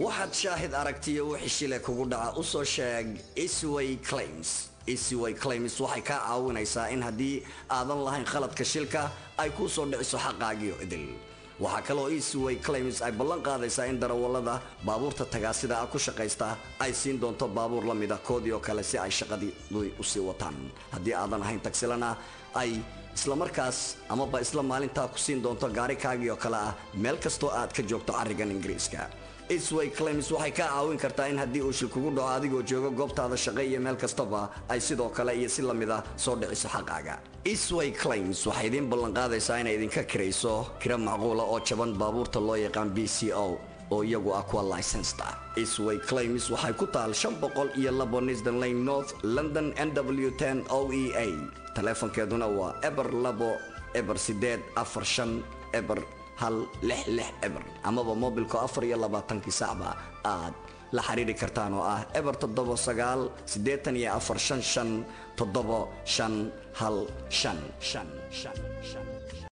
Waxaad shaahid aragtiyo wixii shile kugu dhaca u soo sheeg Easyway Claims. Easyway Claims waxay kaa caawinaysaa in haddii aadan lahayn khaladka shilka ay kuu soo dhiciso xaqaagiyo idil. Waxaa kaloo Easyway Claims ay ballan qaadaysaa in darawallada baabuurta tagaasida ah ku shaqaysta ay siin doonto baabuur la mida koodii oo kale si ay shaqadii usii wataan. Haddii aadan ahayn tagsilana, ay islamarkaas amaba isla maalintaa ku siin doonto gaarikaagii oo kale ah meel kastoo aad ka joogto carrigan Ingiriiska. Easyway Claims waxay kaa caawin kartaa in haddii uu shil kugu dhaco adigoo jooga goobtaada shaqo iyo meel kastaba, ay sidoo kale iyo si lamida soo dhiciso xaqaaga. Easyway Claims waxay idiin ballanqaadaysaa inay idinka kirayso kira macquula oo jaban baabuurta loo yaqaan BCO oo iyagu ah kuwa licensed ah. Easyway Claims waxay ku taal 502 Neasden Lane North, London, NW10 OEA. Taleefankeeduna waa 020 845 01660, amaba mobilka 24-kii saacba aad la xiriiri kartaan oo ah 079 84 55 75 15 5 5 5.